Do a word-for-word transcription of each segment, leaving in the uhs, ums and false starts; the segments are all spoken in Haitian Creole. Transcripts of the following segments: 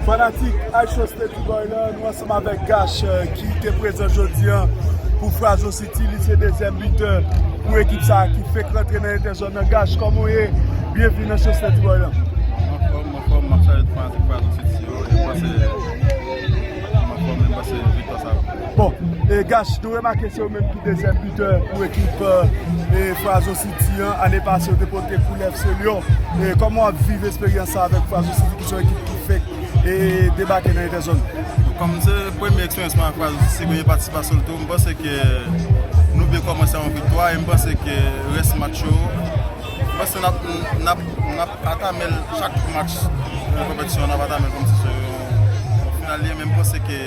Fanatik Action State Boy la, nou ansanm avèk Gash, euh, ki te prezan jodi a pou Frazo City. Li se dezyèm bitè pou ekip sa a ki fèk rantre nan entèzòn nan. Gash, kòman w ye? Byenvini nan Action State Boy la. Anfòm, anfòm, m ap salye tout fanatik Frazo City yo. E m panse, m anfòm, e m panse viktwa sa a. Bon, e Gash, nou remake se ou menm ki dezyèm bitè pou ekip, euh, e Frazo City an. Ane pase, ou te pote koulè F C Lyon. E kòman w ap viv eksperyans sa avèk Frazo City, ki se yon ekip ki fèk e debake nan entèzòn? Kòm se premye eksperyans mwen ak Frazo City, premye patisipasyon l tou, m panse ke nou byen kòmanse yon viktwa e m panse ke rès match yo, m panse n ap, n ap, n ap atame l chak match nan konpetisyon, n ap atame l kòmsi se yon final li ye, men m panse ke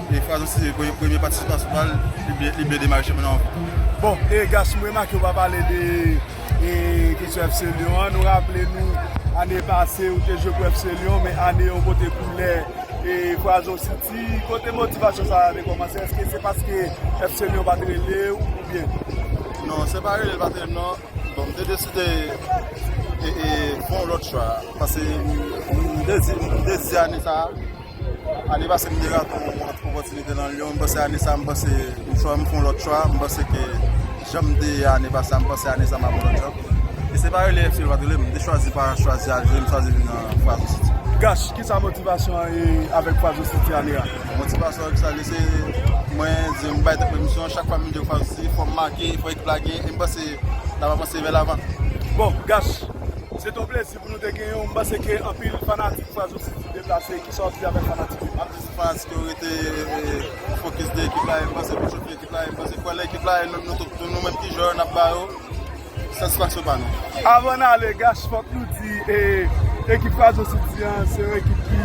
e Frazo City, premye, premye patisipasyon pa l, li byen, li byen demare chanpyona an. Bon, e Gash, m remake w pa pale de e kesyon F C Lyon an. Nou raple nou, ane pase, ou te jwe pou F C Lyon, men ane yo pote koulè e Frazo City. Kote motivasyon sa a te kòmanse? Èske se paske F C Lyon pa t rele w oubyen? Non, se pa rele l pa t rele m, non. Bon, m te deside e, e, fè yon lòt chwa. Paske m, m dezi-, m dezi ane sa a. Ane pase, m te rate yon opòtinite nan Lyon. M panse ane sa a, m panse m chwa, m fè yon lòt chwa. M panse ke jan m te ye ane pase a, m panse ane sa a m ap yon lòt jan. E se pa rele F C Lyon pa t rele m. M te chwazi pa chwazi al jwe, m chwazi vin nan Frazo City. Gash, kisa motivasyon an ye avèk Frazo City ane a? Motivasyon an, kisa li se, mwen di m bay tèt mwen misyon, chak fwa m jwe Frazo City, fò m make, fò ekip la genyen, e m panse n ap avanse vè lavan. Bon, Gash, se te yon plezi pou nou te genyen w. M panse ke anpil fanatik Frazo City deplase. Kisa w ap di avèk fanatik yo? M ap di fanatik yo rete, eh, fokis de ekip la, e m panse pou chofe ekip la, e m panse kwè nan ekip la, e nou, nou tout, nou menm ki jwè, n ap ba yo satisfaksyon pa nou. Avan n ale, Gash, fòk nou di, eh, ekip Frazo City an, se yon ekip ki,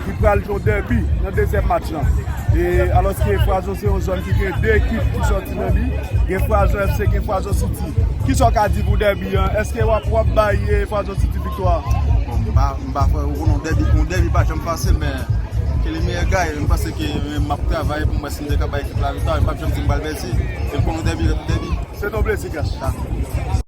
ki pral jwe yon dèbi nan dezyèm match lan. E alòske Frazo se yon zòn ki gen de ekip ki sòti nan li, gen Frazo F C, gen Frazo City. Kisa w ka di pou dèbi an? Èske w ap, w ap bay, eh, Frazo City viktwa? Bon, m pa, m pa kwè, ou konnen yon dèbi, yon dèbi pa janm fasil, men ke le meilleur gagne. M panse ke, eh, m ap travay pou m wè si m te ka bay ekip la viktwa, m p ap janm di m pral pèdi. E m konnen yon dèbi ret yon dèbi. Se te yon plezi, Gash. Dakò.